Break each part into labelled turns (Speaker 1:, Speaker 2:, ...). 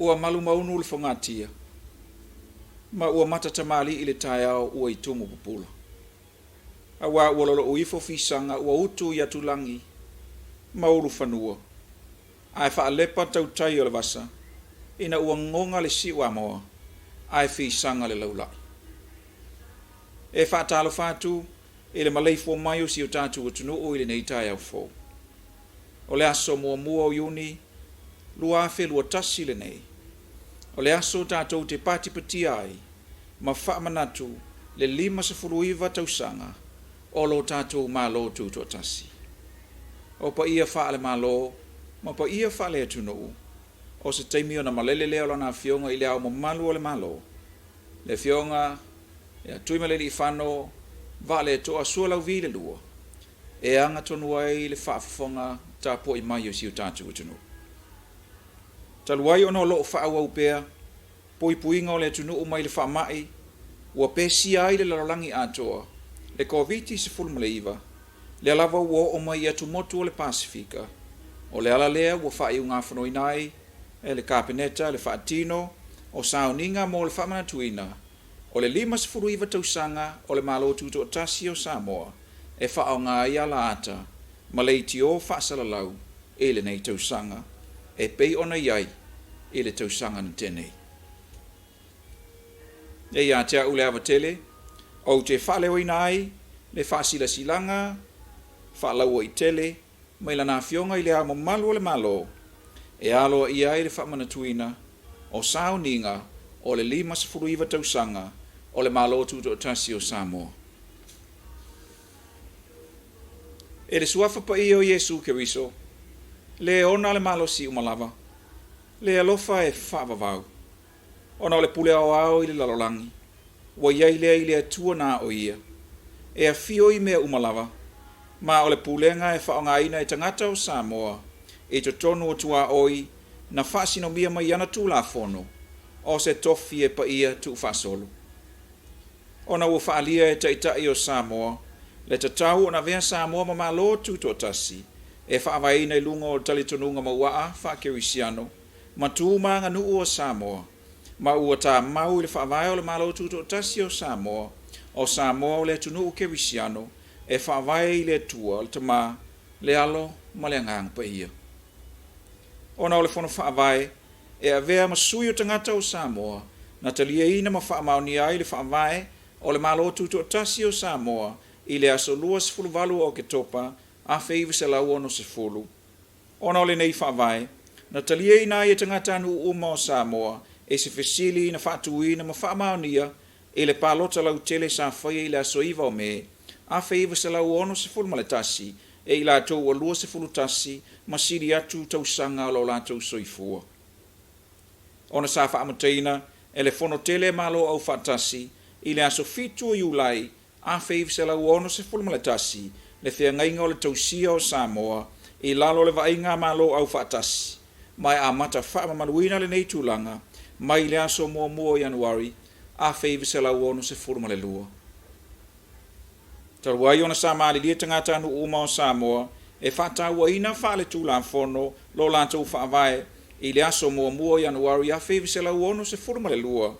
Speaker 1: Ua malumaunu le fogatia, ma ua matatamalii le taeao ua i tumu pupula. Aua ua lolo'u ifo fisaga ua utu i atulagi ma ulufanua, ae faalepa tautai o le vasa ina ua goga le siuamoa ae fisaga le laulai. E faatalofa atu i le maleifua mai o si o tatou atunuu i lenei taeao fou. O le aso muamua o Iuni 2021 lenei, o le aso tatou te patipatia ai ma faamanatu le 59 tausaga o lo tatou Malo Tutoatasi. O paia faale-Malo ma paia faale-atunuu, o se taimi ona malele lea o Lana Afioga i Le Ao Mamalu o le Malo, le Afioga ia Tuimalealiifano Vaaletoa Sualauvi le Lua, e agatonu ai le faafofoga tapuai mai o si o tatou atunuu. Talu ai ona o lo o faaauau pea puipuiga o le atunuu mai le faamai ua pesia ai le lalolagi atoa, le Koviti-19, lea lava ua oo mai i atumotu o le Pasefika, o le ala lea ua faaiugafonoina ai e le Kapeneta le faatino o sauniga mo le faamanatuina o le 59 tausaga o le Malo Tutoatasi o Samoa e faaaoga ai alaata ma leitio faasalalau i lenei tausaga e pei ona i ai i le tausaga na tea nei. E ia te a'u le ava tele, ou te faaleoina ai le faasilasilaga faalauaitele mai Lana Afioga i Le Ao Mamalu o le Malo e aloaia ai le faamanatuina o sauniga o le 59 tausaga o le Malo Tutoatasi o Samoa. E le Suafa Paia o Iesu Keriso, le ona le malosi uma lava, le alofa e faavavau, ona o le pule aoao i le lalolagi, ua i ai lea i le Atua na o Ia, e afio i mea uma lava, ma o le pulega e faaaogaina e tagata o Samoa i totonu o tuaoi na faasinomia mai i ana Tulafono, o se tofi e paia tuufaasolo. Ona ua faaalia e Taitai o Samoa le tatau ona avea Samoa ma Malo Tutoatasi e faavaeina i luga o talitonuga mauaa faakerisiano ma tu ma aganuu o Samoa, ma ua tamau i le Faavae o le Malo Tutoatasi o Samoa, o Samoa o le atunuu kerisiano e faavae i le Atua, le Tama, le Alo ma le Agaga Paia. Ona o le Fono Faavae e avea ma sui o tagata o Samoa na taliaina ma faamaonia ai le Faavae o le Malo Tutoatasi o Samoa i le aso 28 o Oketopa 1960. Ona o lenei Faavae, na taliaina ai e tagatanuu uma o Samoa e se fesili na faatuina ma faamaonia i le palota lautele sa faia i le aso 9 o Me 1961 e i latou ua 21 ma sili atu tausaga o lo latou soifua. Ona sa faamataina e le Fono Tele Malo Aufaatasi i le aso 7 o Iulai 1961 le feagaiga o le tausia o Samoa i lalo o le vaaiga a Malo Aufaatasi, ma e amata faamamaluina lenei tulaga mai le aso 1 o Ianuari 1962. Talu ai ona sa malilie tagatanuu uma o Samoa e faatauaina faale-Tulafono lo latou Faavae i le aso 1 o Ianuari 1962,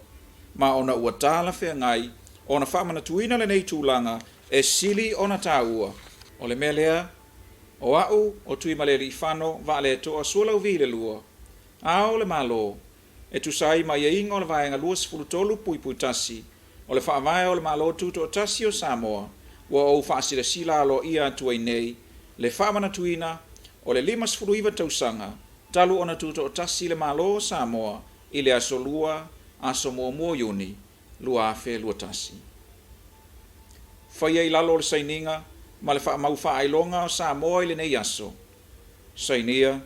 Speaker 1: ma ona ua talafeagai ona faamanatuina lenei tulaga e sili ona taua, o le mea lea, o a'u o Tuimalealiifano Vaaletoa Sualauvi le Lua, Ao o le Malo, e tusa ai ma aiaiga o le Vaega 23.1 o le Faavae o le Malo Tutoatasi o Samoa, ua ou faasilasila aloaia atu ai nei le faamanatuina o le 59 tausaga talu ona tutoatasi le Malo o Samoa i le aso Lua, aso 1 o Iuni 2021. Faia i lalo o le sainiga ma le faamau faailoga o Samoa i lenei aso. Sainia,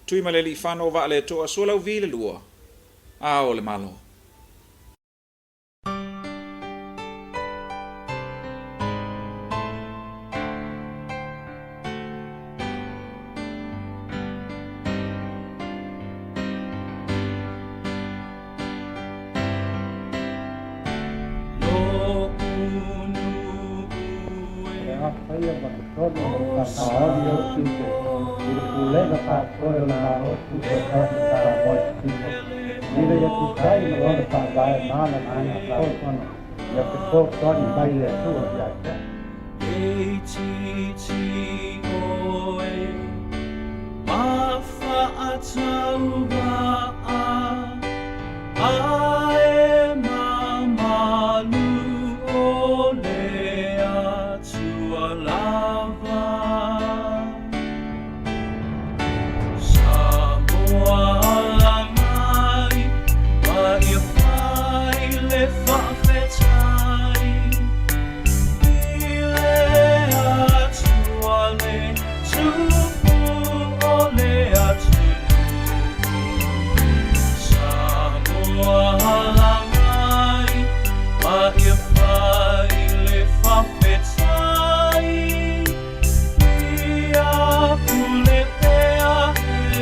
Speaker 1: Tuimalealiifano Vaaletoa Sualauvi le Lua, Ao o le Malo.
Speaker 2: O le a faia ma totonu o le faamaoni ou tiute i le Pulega Faafoe o le Malo Tutoatasi o Samoa i Fiti. Ina ia tusa ai ma lona faavae ma ana fesoasoani, ia fesoasoani mai le Atua ia te au.
Speaker 3: E itiiti oe ma faatauva'a, a e mamalu o le Atua lava. Samoa ala mai ma ia fai le faafetai i le Atua le Tupu o le atunuu. Samoa ala mai ma ia fai le faafetai. Ia pule pea e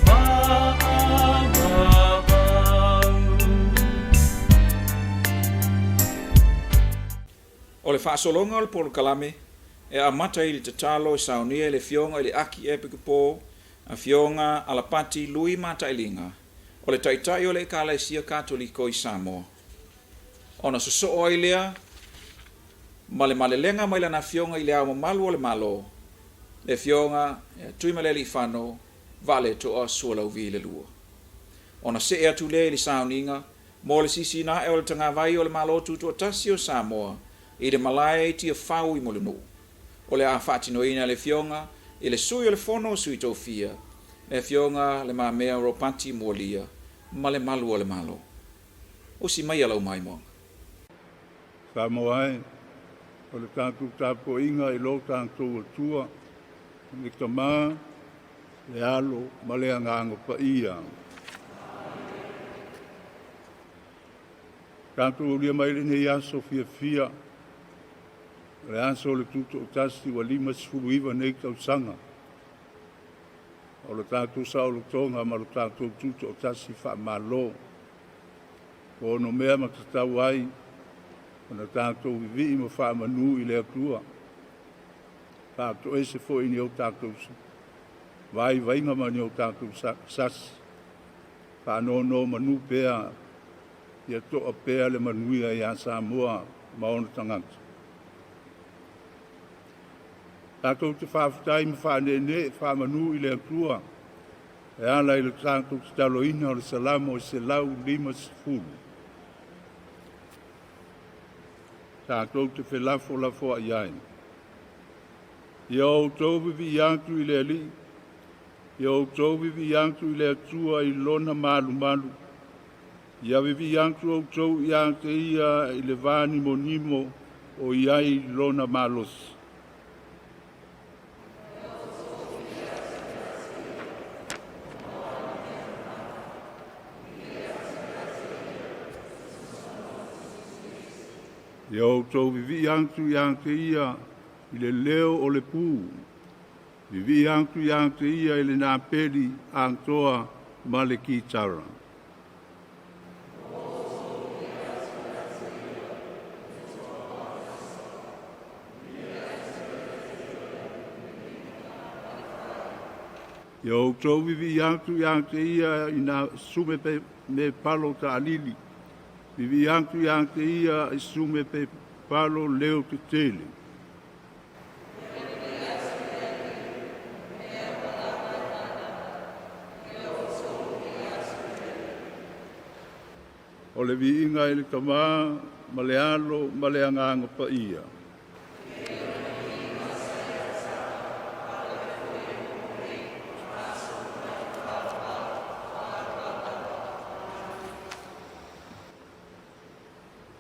Speaker 3: faavavau.
Speaker 1: O le faasologa o le polokalame e amata i le tatalo e saunia e le Afioga i le Akiepikopo, Afioga Alapati Lui Matailiga, o le Taitai o le Ekalesia Katoliko i Samoa. Ona sosoo ai lea ma le malelega mai lana Afioga i Le Ao Mamalu o le Malo, le Afioga ia Tuimalealiifano Vaaleto'a Sualauvi le Lua. Ona see atu lea i le sauniga mo le sisina ae o le tagavai o le Malo Tutoatasi o Samoa i le malae i Tiafau i Mulinuu. O le a faatinoina e le Afioga i le Sui o le Fono o Sui Tofia, le Afioga Le Mamea Ropati Mualia ma le Malu o le Malo. Usi maia lau maimoaga.
Speaker 4: Samoa e, o le tatou tapuaiga i lo tatou Atua, le Tama, le Alo ma le Agaga Paia. Tatou aulia mai lenei aso fiafia, o le aso o le Tutoatasi ua 59 nei tausaga o le tatou saolotoga ma lo tatou Tutoatasi faamalo. Ua onomea ma tatau ai ona tatou vivii ma faamanu i le Atua, faatoese foi i ni o tatou vaivaiga ma ni o tatou sasi, faanonomanu pea ia toa pea le manuia ia Samoa ma ona tagata. Tatou te faafetai ma faaneenee faamanu i le Atua e ala i le tatou tataloina o le Salamo e 150. Tatou te felafolafoai ai. Ia outou vivii atu i le Alii, ia outou vivii atu i le Atua i lona malumalu, ia vivii atu outou ia te ia i le vanimonimo o i ai lona malosi. Ia outou vivii atu ia te ia i le leo o le pū, vivii atu ia te ia i le napeli atoa ma le kitara. Ia outou vivii atu ia te ia i nā sume pe me palo taalili, vivii atu ia te ia i sume pe palo leo tetele. O le viiga i le Tama ma le Alo ma le Agaga Paia.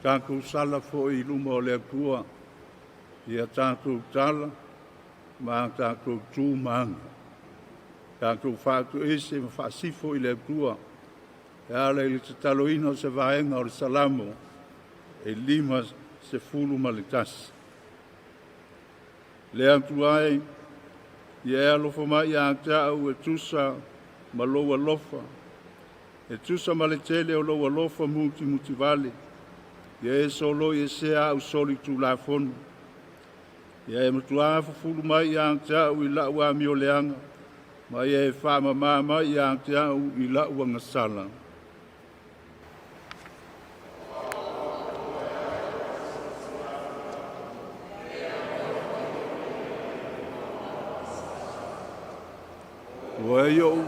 Speaker 4: Tatou sala foi i luma o le Atua i a tatou tala ma a tatou tu ma aga. Tatou faatoese ma faasifo i le Atua e ala i le tataloina o se vaega o le Salamo e 51. Le Atua e, ia e alofa mai ia te au e tusa ma lou alofa, e tusa ma le tele o lou alofa mutimutivale, ia e soloi esea au soli tulafono. Ia e matuā fufulu mai ia te au i lau amioleaga, ma ia e faamamā mai ia te au i lau agasala. Ua e o'u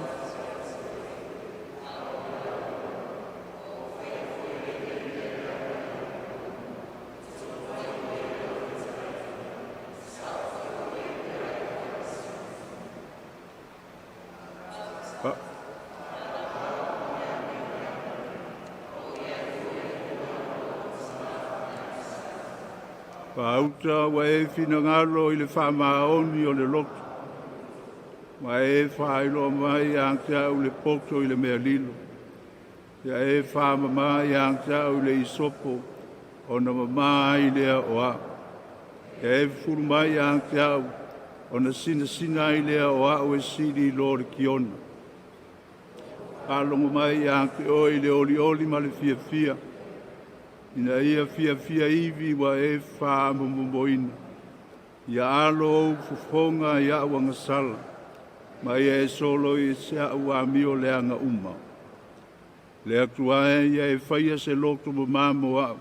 Speaker 4: Faauta ua e finagalo i le faamaoni o le loto, ma e faailoa mai ia te au le poto i le mea lilo. Ia e faamama ia te au i le isopo, ona mama ai lea o au. Ia e fufulu mai ia te au, ona sinasina ai lea o au e sili i lo le kiona. Faalogo mai ia te oe i le olioli ma le fiafia, ina ia fiafia ivi ua e faamomomoina. Ia alo ou fofoga i a'u agasala, ma ia e solo i se a'u amio leaga uma. Le Atua e, ia e faia se loto mamā mo a'u,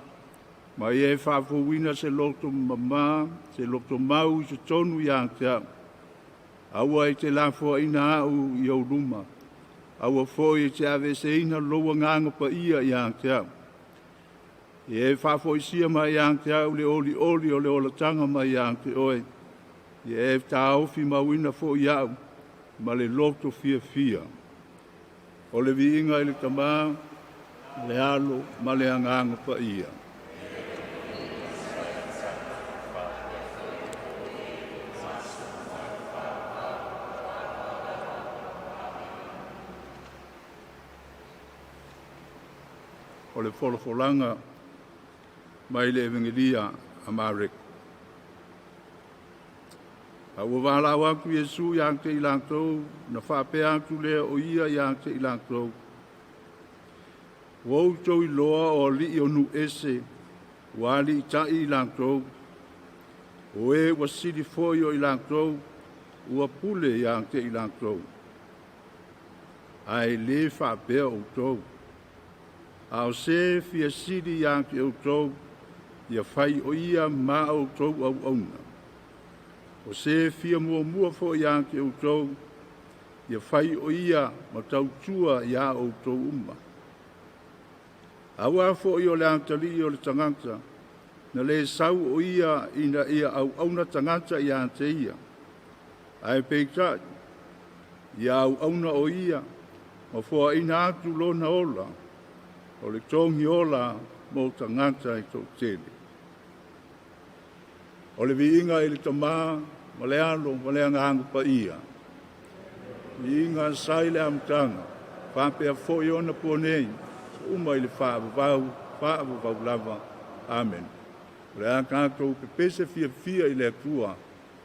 Speaker 4: ma ia e faafouina se loto mamā, se loto mau i totonu ia te a'u. Aua e te lafoaina a'u i ou luma, aua foi e te aveeseina lou Agaga Paia ia te a'u. Ia e faafoisia mai ia te a'u le olioli o le olataga mai ia te oe, ia e taofi mauina foi a'u ma le loto fiafia. O le viiga i le Tamā, le Alo ma le Agaga Paia. O le folafolaga mai le Evegelia a Mareko. A ua valaau atu Iesu ia te i latou, na faapea atu lea o ia ia te i latou, Ua outou iloa o alii o nuu ese, ua aliitai i latou, o e ua sili foi o i latou, ua pule ia te i latou. Ae lē faapea outou. A o se fia sili ia te outou, ia fai o ia ma outou auauna. O se fia muamua foi ia te outou, ia fai o ia ma tautua iā outou uma. Auā foi o le atalii o le tagata, na lē sau o ia ina ia auauna tagata ia te ia, ae peitai, ia auauna o ia, ma foaina atu lona ola, o le togi ola mo tagata e toatele. O le viiga i le Tamā ma le Alo ma le Agaga Paia. Viiga sa i le amataga, faapea foi ona po nei, uma i le faavavau, faavavau lava. Amene. O le a tatou pepese fiafia i le Atua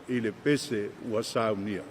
Speaker 4: i le pese ua saunia.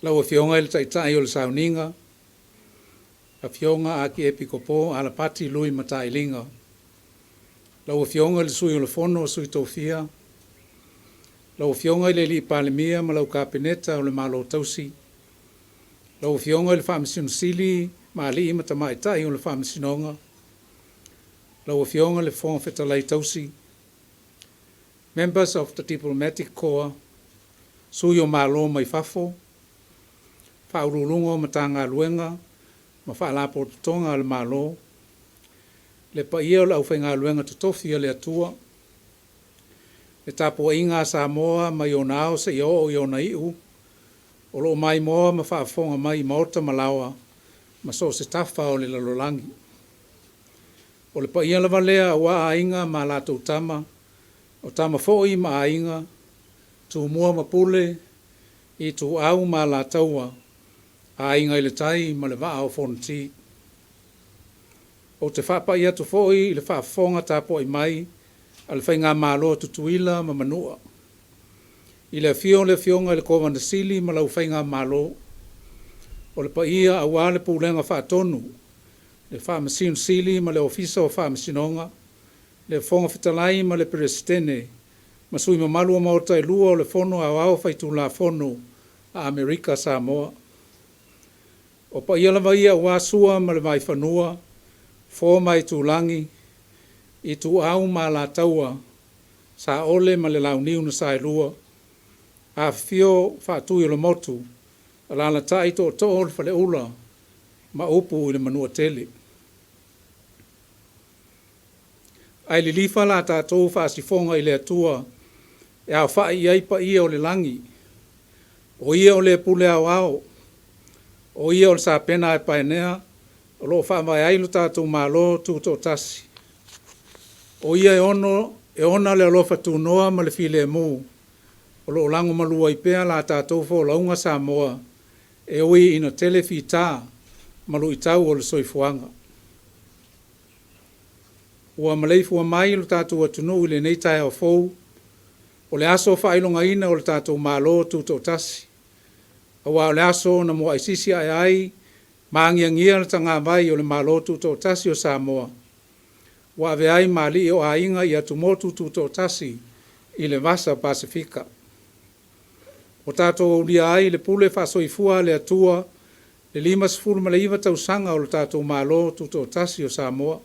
Speaker 5: Lau Afioga i le Taitai o le Sauniga, Afioga Akiepikopo Alapati Lui Matailiga, lau Afioga i le Sui o le Fono a Sui Tofia, lau Afioga i le Alii Palemia ma lau Kapeneta o le Malo Tausi, lau Afioga i le Faamasino Sili ma alii ma tamaitai o le Faamasinoga, lau Afioga i le Fofoga Fetalai Tausi, members of the Diplomatic Corps, sui o Malo mai fafo, Faauluuluga o Matagaluega ma Faalapotopotoga a le Malo, le paia o le aufaigaluega totofi a le Atua, le tapuaiga a Samoa mai ona ao seia oo i ona iu, o lo o maimoa ma faafofoga mai i maota ma laoa ma so o se tafa o le lalolagi. O le paia lava lea aua Aiga ma latou Tama, o Tama foi ma Aiga, Tumua ma Pule, Ituau ma Alataua, Aiga i le Tai ma le Vaa o Fonoti. Ou te faapai atu foi i le faafofoga tapuai mai a le Faigamalo a Tutuila ma Manua, i le afio o le Afioga i le Kovana Sili ma lau Faigamalo, o le paia aua le Pulega Faatonu, le Faamasino Sili ma le Ofisa o Faamasinoga, le Fofoga Fetalai ma le Peresetene, ma sui mamalu o Maota e lua o le Fono Aoao Faitulafono a Amerika Samoa. O paia lava ia aua Sua ma le Vaifanua, Fofo ma Aitulagi, Ituau ma Alataua, Saole ma le Launiu na Saelua, afifio Faatuiolemotu, alaalatai Tootoo o le Faleula ma upu i le Manuatele. Ae lilifa la tatou faasifoga i le Atua e aofai i ai paia o le lagi. O Ia o le pule aoao, o Ia o le sapena aepaenea o lo o faavae ai lo tatou Malo Tutoatasi. O Ia e ono e ona le alofa tunoa ma le filemu o lo o lagomalua ai pea la tatou folauga Samoa e ui ina tele fita ma luitau o le soifuaga. Ua maleifua mai lo tatou atunuu i lenei taeao fou, o le aso faailogaina o le tatou Malo Tutoatasi, aua o le aso na muai sisi ae ai ma agiagia le tagavai o le Malo Tutoatasi o Samoa, ua avea ai ma alii o aiga i atumotu tutoatasi i le Vasa Pasefika. Ua tatou aulia ai le pule faasoifua a le Atua le 59 tausaga o le tatou Malo Tutoatasi o Samoa.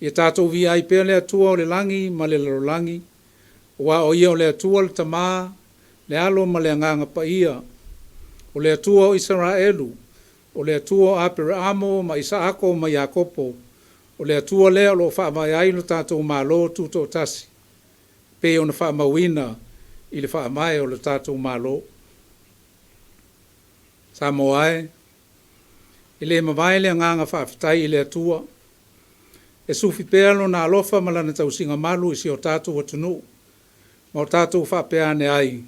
Speaker 5: Ia tatou viia ai pea le Atua o le lagi ma le lalolagi, aua o Ia o le Atua le Tama, le Alo ma le Agaga Paia, o le Atua o Isaraelu, o le Atua o Aperaamo ma Isaako ma Iakopo, o le Atua lea o lo o faavae ai lo tatou Malo Tutoatasi, pei ona faamauina i le Faavae o le tatou Malo. Samoa e, e le mavae le agaga faafetai i le Atua, e sufi pea lona alofa ma lana tausiga malu i si o tatou atunuu, ma o tatou faapea ane ai,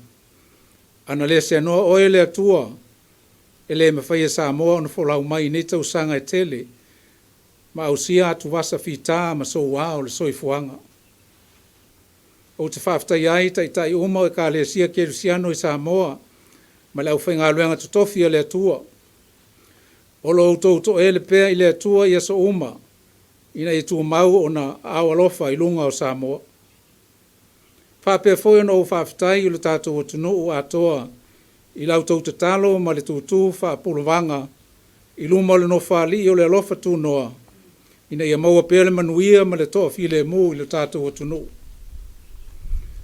Speaker 5: ana le seanoa oe le Atua, e le mafai e Samoa ona folau mai i nei tausaga e tele, ma ausia atuvasa fita ma soua o le soifuaga. Ou te faafetaia ai taitai uma o Ekalesia Kerisiano i Samoa ma le aufaigaluega totofi a le Atua. O lo outou toele pea i le Atua i aso uma, ina ia tumau ona aao alofa i luga o Samoa. Faapea foi ona ou faafetai i lo tatou atunuu atoa i la outou tatalo ma le tutū faapulavaga i luma o le Nofoalii o le alofa tunoa, ina ia maua pea le manuia ma le toafilemu i lo tatou atunuu.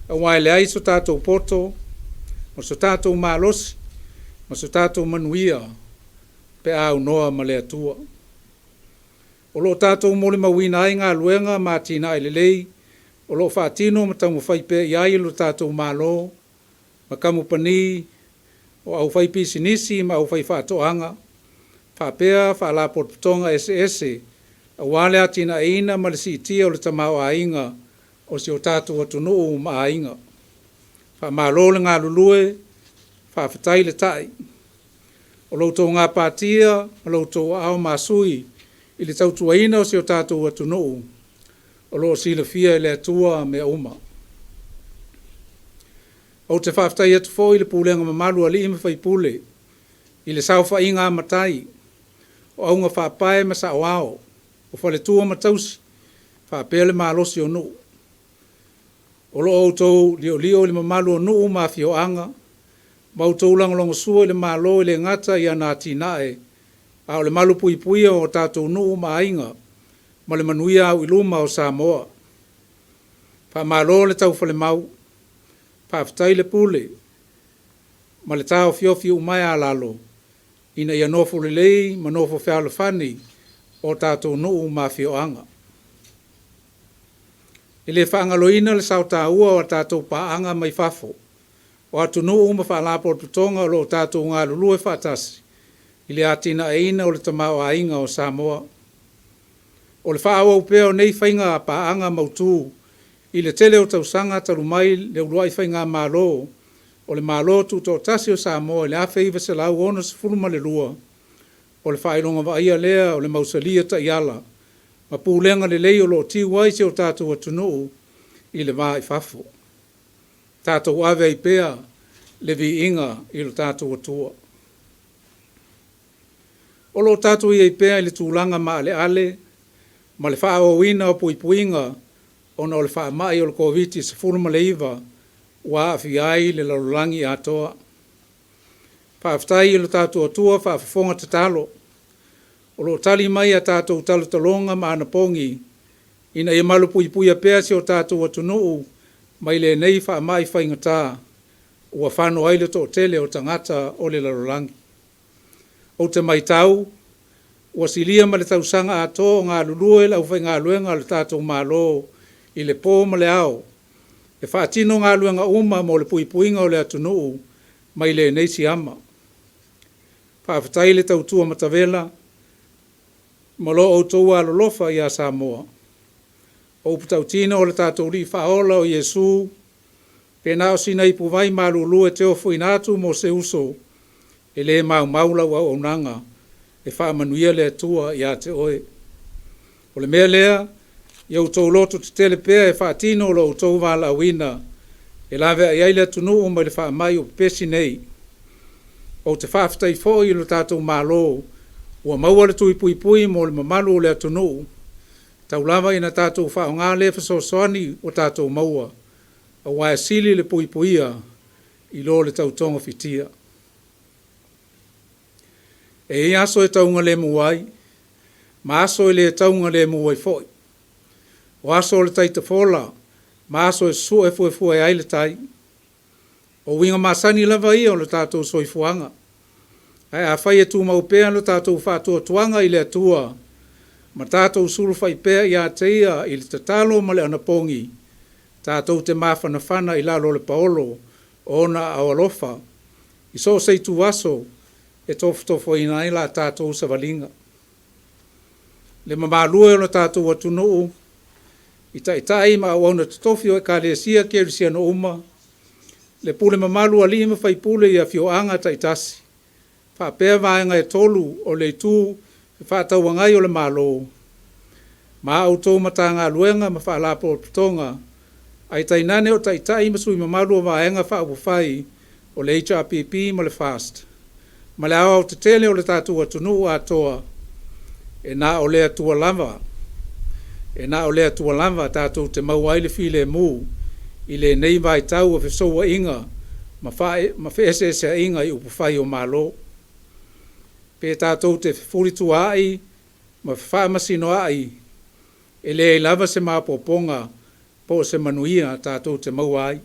Speaker 5: Aua e leai so tatou poto, ma so tatou malosi, ma so tatou manuia pe a aunoa ma le Atua. O lo o tatou molimauina ai galuega ma atinae lelei o lo o faatino ma taumafai pea i ai lo tatou Malo ma kamupani o aufaipisinisi ma aufaifaatoaga, faapea faalapotopotoga eseese aua le atinaeina ma le siitia o le tamaoaiga o si o tatou atunuu ma aiga. Faamalo le galulue, faafetai le tai. O lo outou gapatia ma lo outou aao masui i le tautuaina o si o tatou atunuu, o lo o silafia e le Atua mea uma. Ou te faafetai atu foi i le pulega mamalu a alii ma faipule i le saofaiga a matai, o auga faapae ma saoao, o faletua ma tausi, faapea le malosi o nuu. O lo o outou liolio i le mamalu o nuu ma afioaga, ma outou lagolagosua i le Malo e le gata i ana atinae, a o le malupuipuia o tatou nuu ma aiga ma le manuia auiluma o Samoa. Faamalo le taufalemau, faafetai le pule ma le taofiofi umaea a lalo ina ia nofo lelei ma nofo fealofani o tatou nuu ma afioaga. E le faagaloina le sao taua o a tatou paaga mai fafo, o atunuu ma faalapotopotoga o lo o tatou galulue faatasi i le atinaeina o le tamaoaiga o Samoa. O le faaauau pea o nei faiga paaga mautu i le tele o tausaga talu mai le uluai faigamalo o le Malo Tutoatasi o Samoa i le 1962, o le faailoga vaaia lea o le mausali o taiala ma pulega lelei o lo o tiu ai si o tatou atunuu i le va i fafo. Tatou ave ai pea le viiga i lo tatou Atua. O lo o tatou i ai pea i le tulaga maaleale ma le faaauauina o puipuiga ona o le faamai o le Koviti-19 ua aafia ai le lalolagi atoa. Faafetai i lo tatou Atua faafofoga tatalo, o lo o tali mai a tatou talotaloga ma anapogi ina ia malupuipuia pea si o tatou atunuu mai lenei faamai faigata ua fano ai le toatele o tagata o le lalolagi. Ou te matau, ua silia ma le tausaga atoa o galulue le aufaigaluega a le tatou Malo i le po ma le ao e faatino galuega uma mo le puipuiga o le atunuu mai lenei siama. Faafetai le tautua matavela ma lo outou alolofa ia Samoa. O upu tautino o le tatou Alii Faaola o Iesu, pe na o sina ipuvai malulu e te ofoina atu mo se uso, e le maumau lau auaunaga, e faamanuia le Atua ia te oe. O le mea lea, ia outou loto tetele pea e faatino lo outou valaauina e laveai ai le atunuu mai le faamai o pepesi nei. Ou te faafetai foi i lo tatou Malo ua maua le tui puipui mo le mamalu o le atunuu, tau lava ina tatou faaaoga lea fesoasoani ua tatou maua, aua e sili le puipuia i lo le tautogafitia. E i ai aso e taugalemu ai, ma aso e le taugalemu ai foi. O aso o le tai tafola, ma aso e sue fuefue ai le tai. O uiga masani lava ia o le tatou soifuaga. Ae afai e tumau pea lo tatou faatuatuaga i le Atua, ma tatou sulufai pea ia te Ia i le tatalo ma le anapogi, tatou te mafanafana i lalo o le paolo o ona aao alofa, i so o se ituaso e tofotofoina ai la tatou savaliga. Le mamalu e o le tatou atunuu, i taitai ma auauna totofi o Ekalesia Kerisiano uma, le pule mamalu a alii ma faipule i afioaga taitasi, faapea vaega e tolu o le Itu Fefaatauagai o le Malo, ma a outou Matagaluega ma Faalapotopotoga, ae tainane o taitai ma sui mamalu o Vaega Faaupufai o le HRPP ma le FAST, ma le aoaotetele o le tatou atunuu atoa, e na o le Atua lava, e na o le Atua lava tatou te maua ai le filemu i lenei vaitau o fesoua'iga ma, ma feeseesea'iga i upufai o Malo. Pe tatou te fefulituaa'i ma fefaamasinoa'i, e leai lava se maopoopoga po o se manuia tatou te maua ai.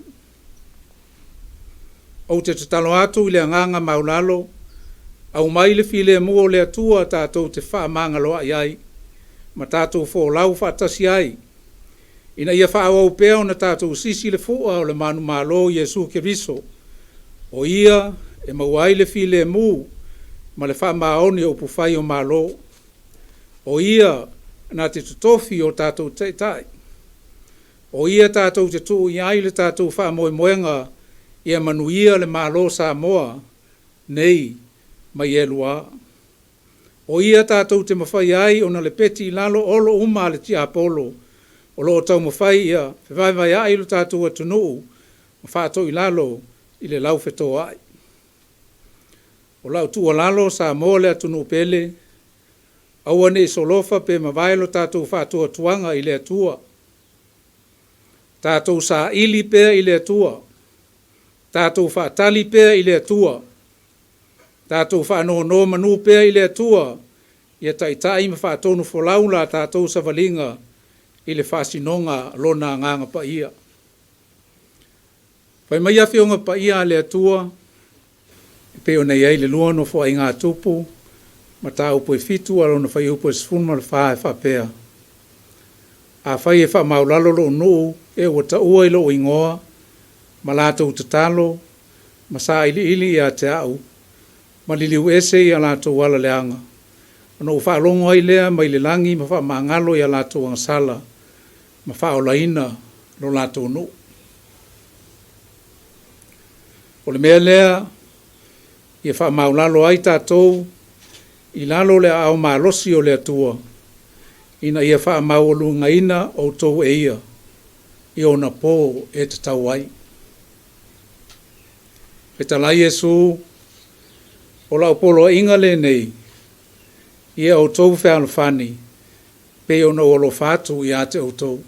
Speaker 5: Ou te tatalo atu i le agaga maulalo, aumai le filemu o le Atua tatou te fefaamagaloa'i ai ma tatou folau faatasi ai, ina ia faaauau pea ona tatou sisi le fua o le manumalo Iesu Keriso, o Ia e maua ai le filemu ma le faamaoni o upufai o Malo. O Ia na te totofi o tatou taitai. O Ia tatou te tuu i ai le tatou faamoemoega ia manuia le Malo o Samoa nei ma i elua. O Ia tatou te mafai ai ona lepeti i lalo olo uma a le tiapolo o lo o taumafai ia fevaevaea'i lo tatou atunuu ma faatoilalo. i le laufetoa'i. O lau tuualalo Samoa le atunuu pele, aua ne i solofa pe mavae lo tatou faatuatuaga i le Atua. Tatou saili pea i le Atua. Tatou faatali pea i le Atua. Tatou faanonomanu pea i le Atua ia taitai ma faatonufolau la tatou savaliga i le faasinoga Lona Agaga Paia. Fai mai Afioga Paia a le Atua, e pei ona i ai le lua nofoaiga tupu, mataupu e 7 a lona fuaiupu e 14 e faapea, Afai e faamaualalo lou nuu e ua taua i lou igoa, ma latou tatalo, ma sailiili ia te au, ma liliu ese i a latou ala leaga, ona ou faalogo ai lea mai le lagi ma faamagalo i a latou agasala, ma faaolaina lo latou nuu. O le mea lea ia faamaualalo ai tatou i lalo o le aao malosi o le Atua, ina ia faamaualugaina outou e ia i ona po e tatau ai. Fetalai Iesu, o lau poloaiga lenei, ia outou fealofani, pei ona ou alofa atu ia te outou.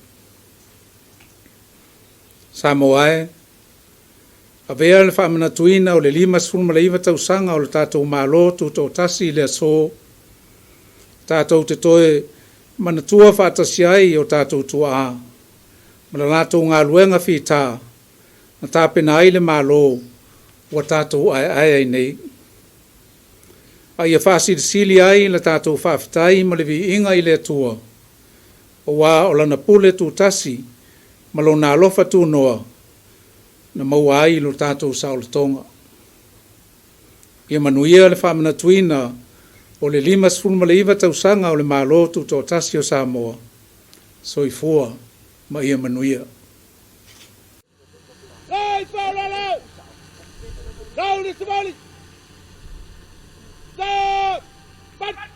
Speaker 5: Samoa e, avea le faamanatuina o le 59 tausaga o le tatou Malo Tutoatasi i le aso, tatou te toe manatua faatasi ai o tatou tuaa, ma le latou galuega fita na tapena ai le Malo ua tatou aeae ai nei. A ia faasilisili ai le tatou faafetai ma le viiga i le Atua, aua o lana pule tutasi ma lona alofa tunoa na maua ai lo tatou saolotoga. Ia manuia le faamanatuina o le 59 tausaga o le Malo Tutoatasi o Samoa. Soifua ma ia manuia.
Speaker 6: Lai faulalo! Lau le savali! Stop! March!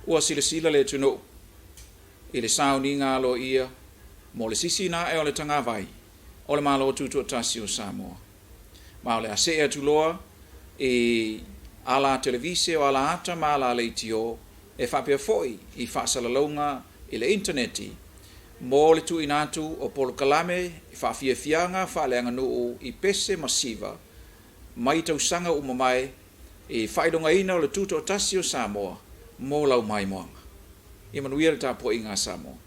Speaker 1: Ua silasila le atunuu i le sauniga aloaia mo le sisiina ae o le tagavai o le Malo Tutoatasi o Samoa. Ma o le a see atu loa i ala televise o ala ata ma ala leitio e faapea foi i faasalalauga i le initaneti mo le tuuina atu o polokalame i faafiafiaga faaleaganuu i pese ma siva mai tausaga ua mavae i faailogaina o le Tutoatasi o Samoa mo lau maimoaga. Ia manuia le tapuaiga a Samoa.